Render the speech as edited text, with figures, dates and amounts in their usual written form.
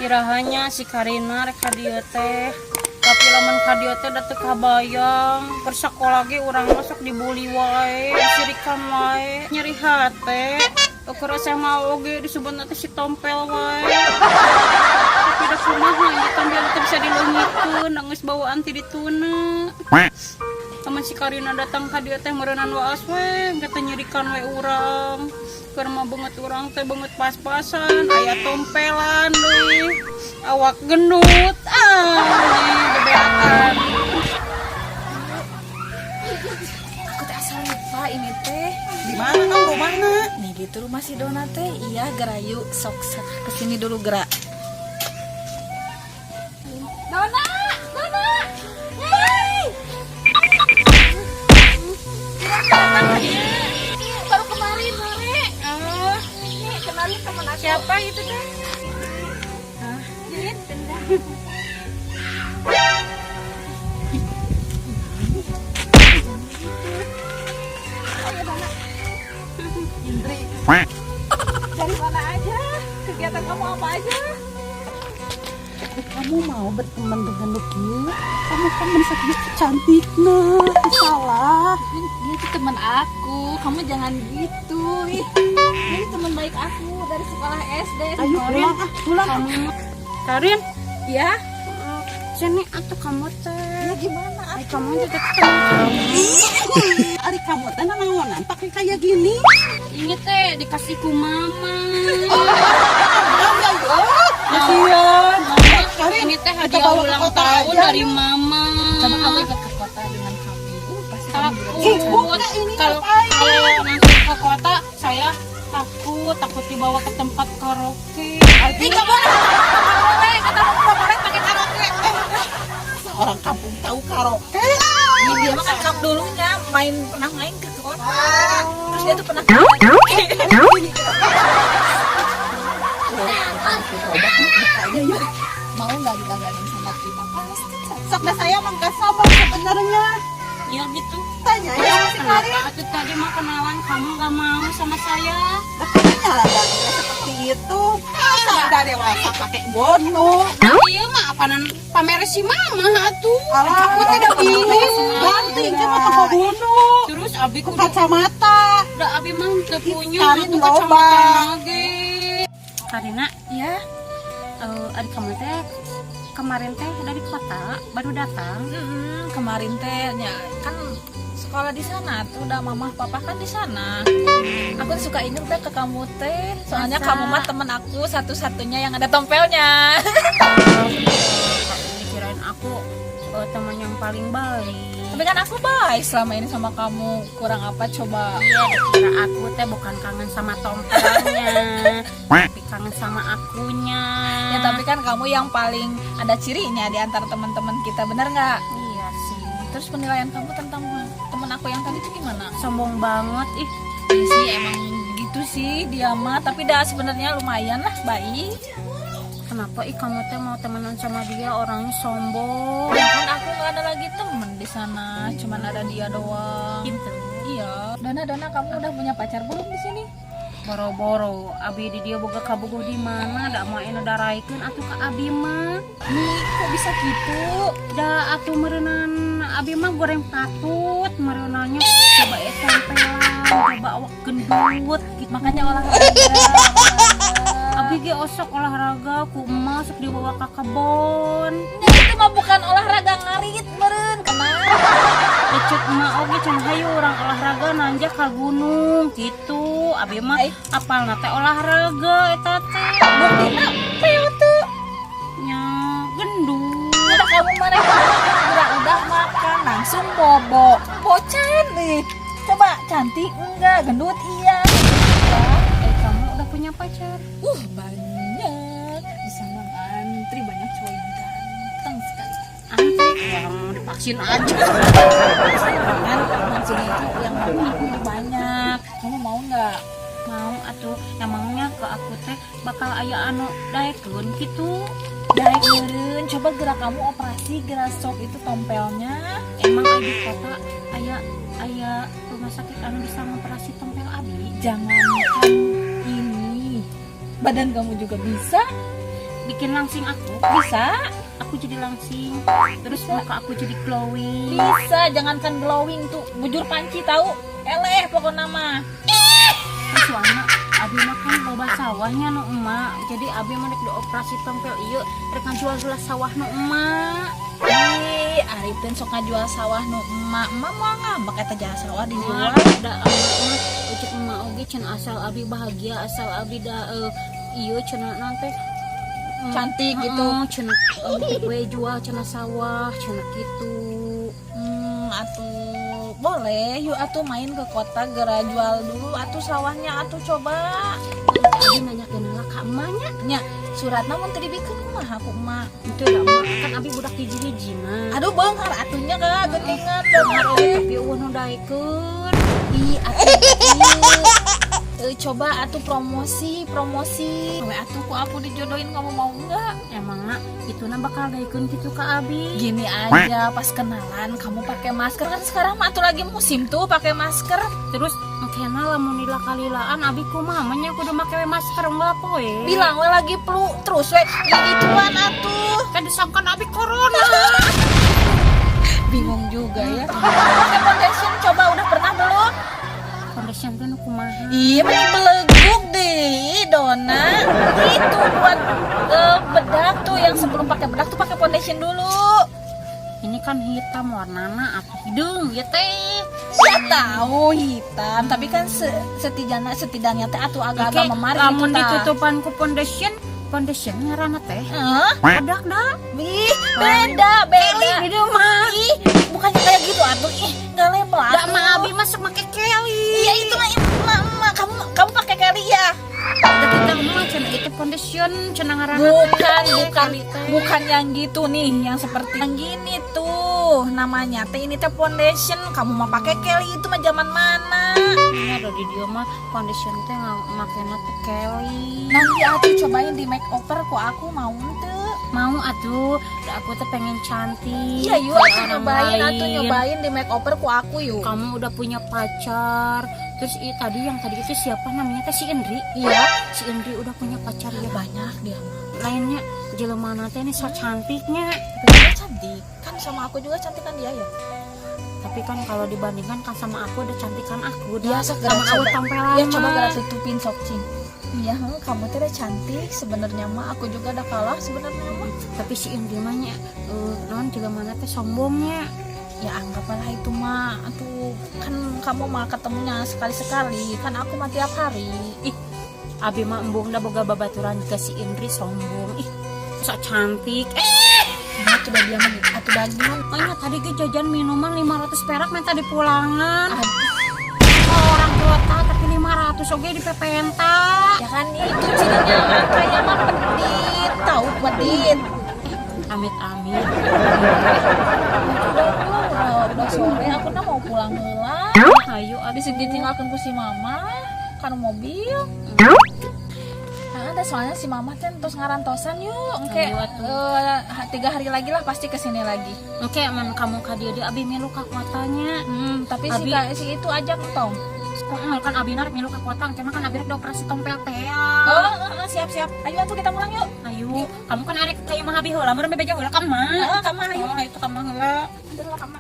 Iraha nya si Karina rek ka dieu teh? Tapi lamun ka dieu teh da teu kabayang. Keur sakola ge urang mah sok dibully wae, disirikan wae, nyeri hate. Ukur SMA oge disebutna teh si tompel wae. Tapi da kumaha ieu tompel teh bisa dileungitkeun, da geus bawaan ti dituna. Lamun si Karina datang ka dieu teh meureunan waas we, kata nyirikan we urang. Keur mah beungeut urang teh beungeut pas-pasan, aya tompelan deui. Awak gendut, ah, nih bebeakan. Aku teh asal lupa ini teh. Di mana kamu rumahna? Nih gitu rumah si Dona teh. Iya, gerayu sok sok kesini dulu gerak. Dona, Dona, hei! Baru kemarin sore. Ah, Nih kenalin temen aku. Siapa itu teh? Hah? Jadi tendang. Ayo Dona. Indri. Dari mana aja? Kegiatan kamu apa aja? Kamu mau berteman dengan Lucky? Kamu kan meni cantik nah, salah. Dia tuh teman aku. Kamu jangan gitu. Ih, ini teman baik aku dari sekolah SD. Ayo pulang ah, pulang. Kamu Karin, Ya? Sini atuh kamu teh. Ya gimana? Ay, kamu juga teman kamu. Ari kamu teh nanaonan pakai kayak gini. Ini teh dikasih ku mama. Ya Allah. Kasihan. Karin, Ini teh kita hadiah bawa ke ulang kota tahun aja. Dari mama. Coba kamu ikut ke kota dengan kami. Pasti kamu juga Takut. Ih, buka ini Kalau ngapain? kalau nanti ke kota saya takut, takut dibawa ke tempat karaoke. Ih, nggak boleh. Nggak boleh. Kata aku nggak boleh pakai karaoke. Orang kampung tahu karaoke. Ini dia mah kan kamu dulunya main pernah main ke kota. Terus dia tuh pernah ke karaoke. Mukanya yuk. Mau nggak didandanin sama kita? Pasti cantik. Sok dah, saya emang gak sabar sebenarnya. Ya gitu. Tanya ya si Karin. Kenapa tuh tadi mah kenalan kamu nggak mau sama saya? Nah, kayaknya lah seperti itu. Masa udah dewasa pakai bono? Iya mah apaanan pamer si mama atuh. Alah, Aku tidak bingung. Ganti kan mah pakai bono. Terus abi kudu Kacamata. Da abi mah teu punya Karin atuh loba. kacamata ge. Karina, Ya. Adik kamu teh kemarin teh dari kota baru datang. Kemarin teh ya kan sekolah di sana tuh udah mama papa kan di sana. Aku suka inget teh ke kamu teh, soalnya Masa? Kamu mah temen aku satu-satunya yang ada tompelnya. Dikirain aku teman yang paling baik. Tapi kan aku baik selama ini sama kamu, kurang apa coba? Iya, dikira aku teh bukan kangen sama tompelnya, tapi kangen sama akunya. Ya tapi kan kamu yang paling ada cirinya di antara teman-teman kita, bener nggak? Iya sih. Terus penilaian kamu tentang teman aku yang tadi itu gimana? Sombong banget ih. Iya sih emang gitu sih dia mah, tapi dah sebenarnya lumayan lah baik. Kenapa ih kamu teh mau temenan sama dia, orangnya sombong? Ya kan aku nggak ada lagi temen di sana, cuman ada dia doang. Gitu. Iya. Dona, Dona, kamu udah punya pacar belum di sini? Boro-boro, abi di dia boga kabogoh di mana? Da mah anu daraikeun atuh ka abi mah. Nih, kok bisa gitu? Da atuh meureunan abi mah goreng patut meureunannya, coba tempelan, coba awak gendut gitu. Makanya olahraga. Olahraga. Abi ge osok olahraga ku emak sok dibawa ke kebon. Ya, itu mah bukan olahraga, ngarit meren kemana? Lecet emak oge can hayu urang olahraga nanjak ka gunung gitu. Abi mah Ai. Apalna teh olahraga eta teh. Buktina peo tuh. Nya gendut. Udah kamu mana udah makan langsung bobo. Bocan nih. Coba cantik enggak, gendut iya. Eh, kamu udah punya pacar? Banyak. Di sana ngantri banyak cowok yang ganteng sekali. Antri ya mau divaksin aja. Kan maksudnya itu yang mau aku itu banyak. Kamu mau nggak? Mau atuh, emangnya ke aku teh bakal aya anu daekeun gitu? Daek meureun, coba gerak kamu operasi gerak sok itu tompelnya. Emang aya di kota aya aya rumah sakit anu bisa ngoperasi tompel abi? Jangankan ini, badan kamu juga bisa. bikin langsing aku? Bisa. Aku jadi langsing. Terus muka aku jadi glowing. Bisa, jangankan glowing tuh, bujur panci tahu. Eleh pokoknya mah. Terus soalnya abi mah kan loba sawahnya nu emak. Jadi abi mah rek dioperasi tompel ieu, rek ngajual heula sawah nu emak. Ih, ari teh sok ngajual sawah nu emak. Emak mau ngambek eta jasa sawah dijual. Da emak mah ucap emak oge cenah asal abi bahagia, asal abi da ieu cenah naon teh Cantik gitu. Cenah we jual cenah sawah cenah gitu. Atuh boleh yuk atuh main ke kota, gera jual dulu atuh sawahnya atuh, coba. Abi nanya heula ka emaknya. Nya, suratna mun teu dibikeun kumaha ku emak? Itu da emak kan abi budak hiji-hijina. Aduh, beunghar atuh nya ka geuningan, beunghar oge. Tapi euweuh nu daekeun. Ih, atuh ieu. Coba atuh promosi, promosi. We atuh ku aku dijodohin, kamu mau enggak? Emangna itu na bakal daekeun kitu ka abi? Gini aja, pas kenalan kamu pakai masker, kan sekarang mah atuh lagi musim tuh pakai masker. Terus engkena lamun lila kalilaan abi kumaha nya, kudu make we masker unggal poe? Bilang we lagi flu terus we gituan atuh. Kan disangka abi corona. Bingung juga ya. Pakai foundation coba, udah pernah belum? Foundation tuh nu kumaha? Iya, meni beleguk deh, Dona. Itu buat bedak tuh, yang sebelum pakai bedak tuh pakai foundation dulu. Ini kan hitam warnana atau hidung ya teh. Ya tahu hitam, tapi kan setidaknya setidaknya teh atuh agak-agak Oke, memar lamun gitu tah. ditutupan ku foundation, foundation ngaranna teh Hah? bedak dah. Ih, beda, beda. Itu mah. Ih, bukannya kayak gitu atuh. Ih, nggak level Da atuh. mah abi masuk make Kelly. Iya, itu mah emak, emak. Kamu kamu pakai Kelly ya? Da kita mah cenah itu foundation cenah ngaranna Bukan, teh, bukan, Kelly teh. Bukan yang gitu nih, yang seperti yang gini tuh namanya teh, ini teh foundation. Kamu mau pakai Kelly itu mah zaman mana? Ini ada di dia mah foundation teh makena teh Kelly. Nanti atuh cobain di makeover ku aku, mau teu? Mau atuh, da aku teh pengen cantik. Iya yuk kayak atuh orang nyobain atuh, lain. Nyobain di makeover ku aku yuk. Kamu udah punya pacar. Terus tadi yang tadi itu siapa namanya teh, si Indri? Iya. Si Indri udah punya pacar ya? Banyak dia mah. Lainnya jelema teh ini so cantiknya. Tapi dia cantik. Kan sama aku juga cantik kan dia ya? Tapi kan kalau dibandingkan kan sama aku udah cantikan aku Iya, dah. sok Sama gerak aku coba. tampelan Ya coba mah. gerak tutupin sok cing. Iya, kamu tuh udah cantik sebenarnya mah, aku juga udah kalah sebenarnya mah. Tapi si Indri mah nya non jelema teh sombongnya. Ya anggaplah itu mah atuh, kan kamu mah ketemunya sekali-sekali, kan aku mah tiap hari. Ih, abi mah embung da boga babaturan ke si Indri sombong. Ih, sok cantik. Nah, itu udah dia mah atuh dah gimana? Oh iya, tadi ge jajan minuman 500 perak minta dipulangan. Aduh, Orang kota tapi 500 oge di pepenta. Ya kan itu cirinya kayak mah pedit, tahu pedit. Amit amit. Udah sore, aku nah mau pulang heula. Ayo. Habis ditinggalkan ku si mama kan mobil. Nah, ada soalnya si mama teh terus ngarantosan yuk. Engke Ayo atuh. 3 hari lagi lah pasti kesini lagi. Oke, mun kamu ka dieu abi milu ka kotanya. Tapi si, Abi- si itu ajak tong. Kan abi narek milu ka kota, engke mah kan abi rek dioperasi tompel teh. Oh, siap siap. Ayo atuh kita pulang yuk. Ayo, kamu kan arek ka imah abi heula, meureun bebeja heula ka mah. Heeh, ka mah, ayo. Oh, ayo ka mah heula. Udah lah, ka mah.